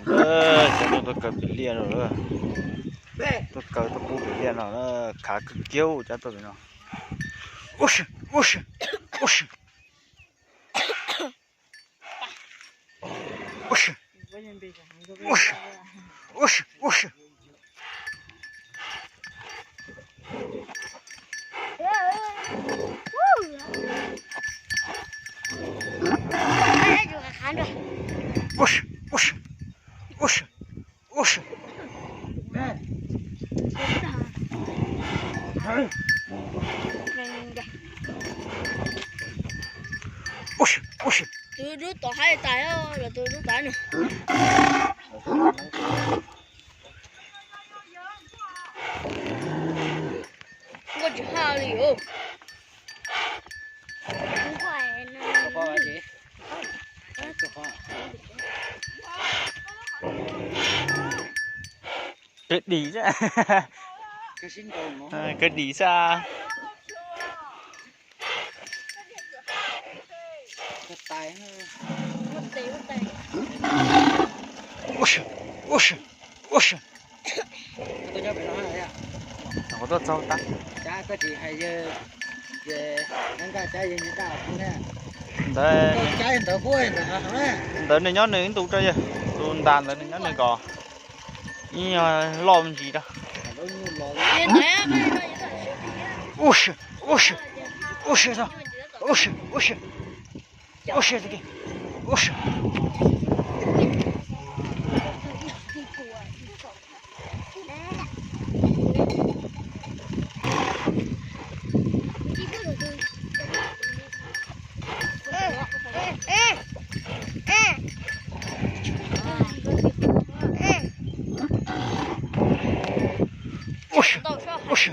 Cov no tuaj kaw pem liaj no lawm. Tuaj kaw tuaj pub pem liaj no, khav kawg kiag cov tuaj pem no. Ub si, ub si, ub si. Ub si, ub si, ub si, ub si. Ub si, ub si, ub si, ub si. Ub si, ub si. Tus dub tom haib tas, los tus dub tas no. Nkauj tsis haj li os. Kawg dim xwb. Kawg dim xwb. Ub si, ub si, ub si. Tuaj txog tas. Ntawd, ntawd nws nyob nws ib ntu rau yawg, tus ntas ntawd nws nyob nws kom ib loj me ntsis rau. Ub si, ub si, ub si, ub si, ub si, ub si, ub si. Ub si, ub si.